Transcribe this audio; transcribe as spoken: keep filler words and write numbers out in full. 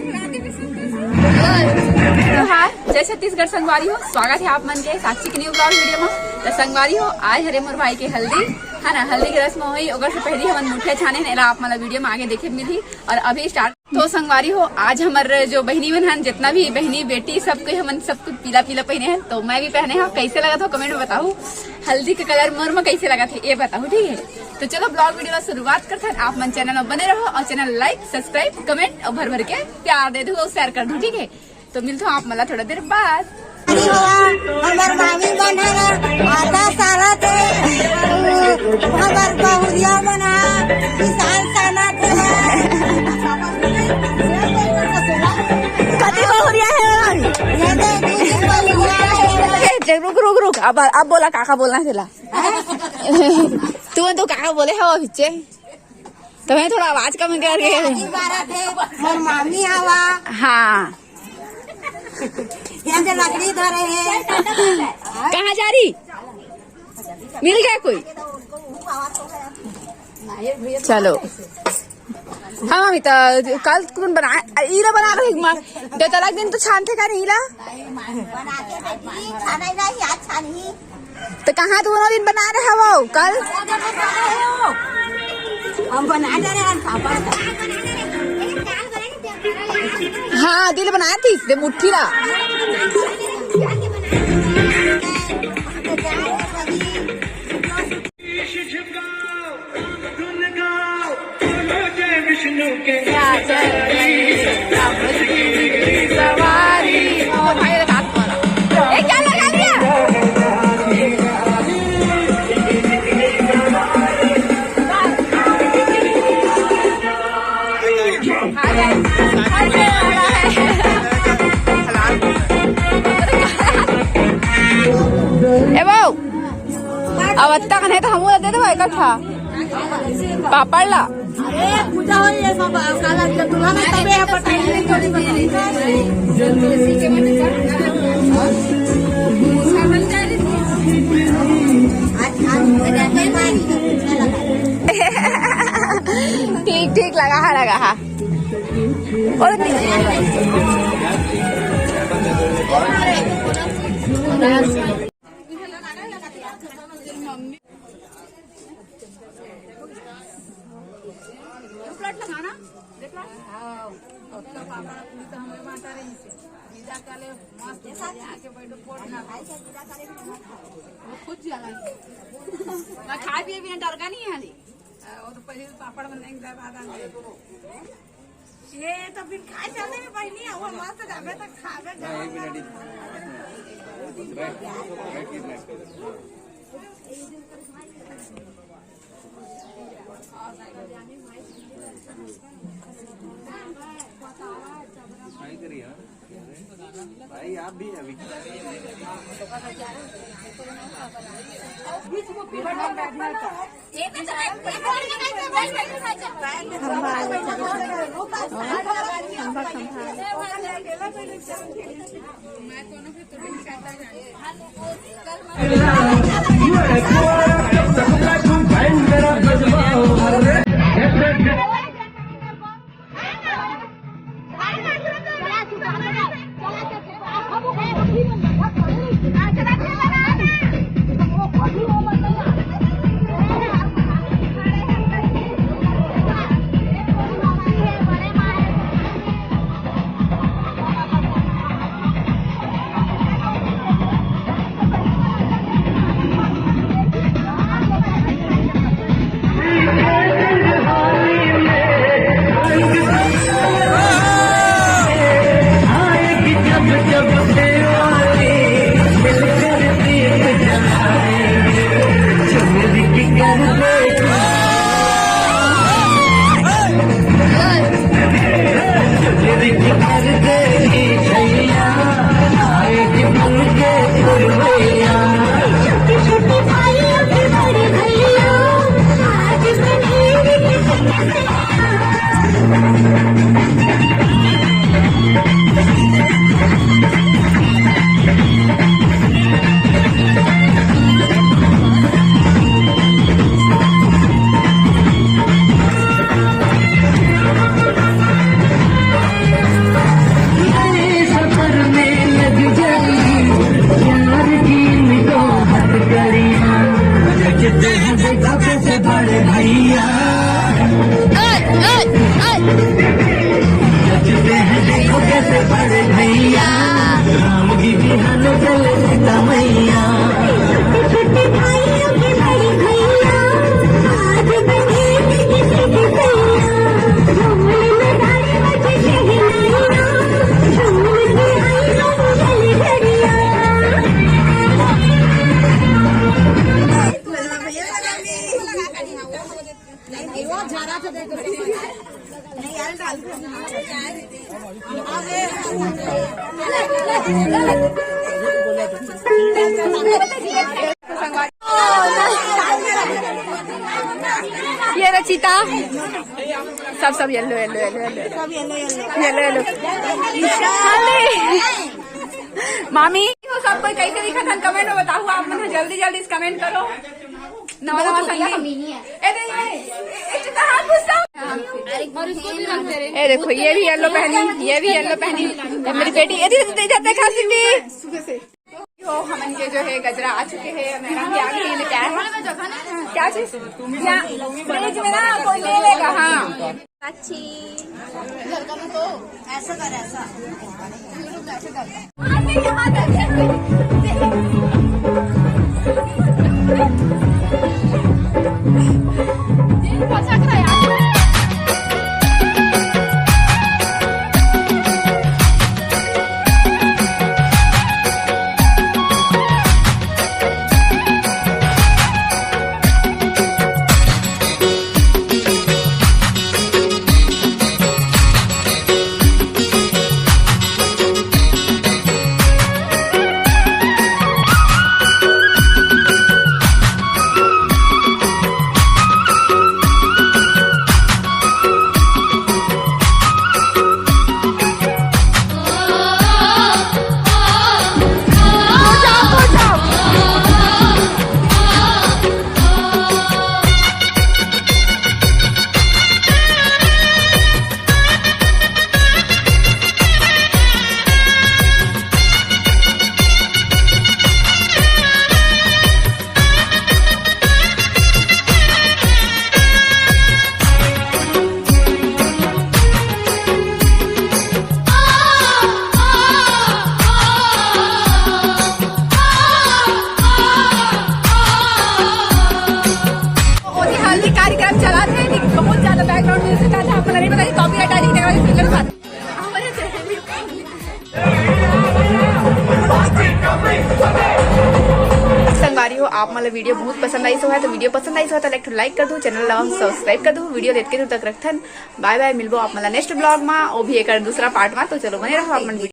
तो हाय, जय छत्तीसगढ़ संगवारी हो, स्वागत है आप मन के साक्षी के न्यू ब्लॉग वीडियो में। तो संगवारी हो, आज हरे मोर भाई के हल्दी, है ना, हल्दी के रस्म होही, ओकर से पहले हमन मुठिया छाने हैं, एला आप मन ला वीडियो में आगे देखे मिलही। और अभी स्टार्ट। तो संगवारी हो, आज हमर जो बहिनी मन हन, जितना भी बहिनी बेटी, सबके हमन सबको पीला पीला पहने हैं, तो मैं भी पहने हूँ। कैसे लगा था कमेंट में बताहू, हल्दी के कलर मोर में कैसे लगा था ये बताहू, ठीक है। तो चलो ब्लॉग वीडियो ला शुरुआत करथन। आप मन चैनल में बने रहो और चैनल लाइक, सब्सक्राइब, कमेंट और भर भर के प्यार दे दो, शेयर कर दो, ठीक है। तो मिलथो आप मन ला थोड़ा देर बाद। हमर मामी मन ह आधा साला थे, हमर बहुरिया मन ह विशाल साला थे। कति बहुरिया है? ये दे, दे, दे, बहुरिया है। ए, रुक, रुक, रुक। अब, अब बोला, काका बोलना है तेला। तू तो काका बोले हो पीछे। तमें थोड़ा आवाज कम करके। मोर मामी आवा। हाँ। यहाँ से लकड़ी धरे हैं। कहाँ जा रही? मिल गया कोई? चलो। हाँ मामी, तो कल कौन बना, इला बना रही माँ। दो तलाक दिन तो छानथे का नहीं इला? बनाते बेटी, छाना ही नहीं, आज छानी। तो कहाँ दोनों दिन बना रहे हो कल? हम बना दे रहे हैं पापड़। हाँ, दिल बनाया थी, दे मुट्ठी ला। विष्णु के सवारी। ओ भाई, लगा तुम्हारा। ए, क्या लगा दिया? ए बाबू, अब अत्ता का नहीं तो हमू ला दे दो इकट्ठा। पापड़ ला। अरे, पूजा हो ये सब, काला के दूल्हा में तबे है, पता नहीं, थोड़ी बताइए। ठीक, ठीक, लगा है, लगा है। और दो प्लेट लगाना, देख लो। हाँ, उसका पापड़ पूरी तो हमें बांटा रही से। जीजा का ले मस्त यहाँ के बैठो, कोट ना। वो खुद जाला। मैं खा पिए बिना डर का नहीं है। हाँ, वो तो पहले पापड़ बनाएंगे, बाद आएंगे। ये तो फिर खा चले में बहिनी, वो मस्त जाबे तो खाबे। हाँ, एक मिनट। भाई, आप भी अभी। ये रचिता, सब सब येलो येलो येलो येलो, सब येलो येलो। Yellow yellow. मामी, वो सब कोई कैसे दिखा था, कमेंट में बताओ आप मन, जल्दी जल्दी कमेंट करो। नवा नवा संगी। ए दे, ए, ए, चिता, हाथ घुसा। ए देखो, ये भी येलो पहनी, ये भी येलो पहनी। ये मेरी बेटी, ये दे, दे जाते खांसी भी। यो हमन के जो है गजरा आ चुके हैं, मैडम भी आ गई, लेके आए हैं। क्या चीज? या फ्रिज में ना कोई ले लेगा, हाँ। अच्छी। ऐसा कर, ऐसा। ओती हल्दी कार्यक्रम चलत हे, लेकिन बहुत ज्यादा background music आथे, आप मन ला नहीं पता कि copyright आ जाही, तेकर वजह से फिल्म साथ। संगवारी हो, आप मन ला video बहुत पसंद आइस होही, तो video पसंद आइस होही तो एक ठो like कर दू, channel ला subscribe कर दू। Video ल एतके दूर तक रखथन, bye bye, मिलबो आप मन ला next vlog मा, वो भी एकर दूसरा part मा। तो चलो बने रहो आप मन video।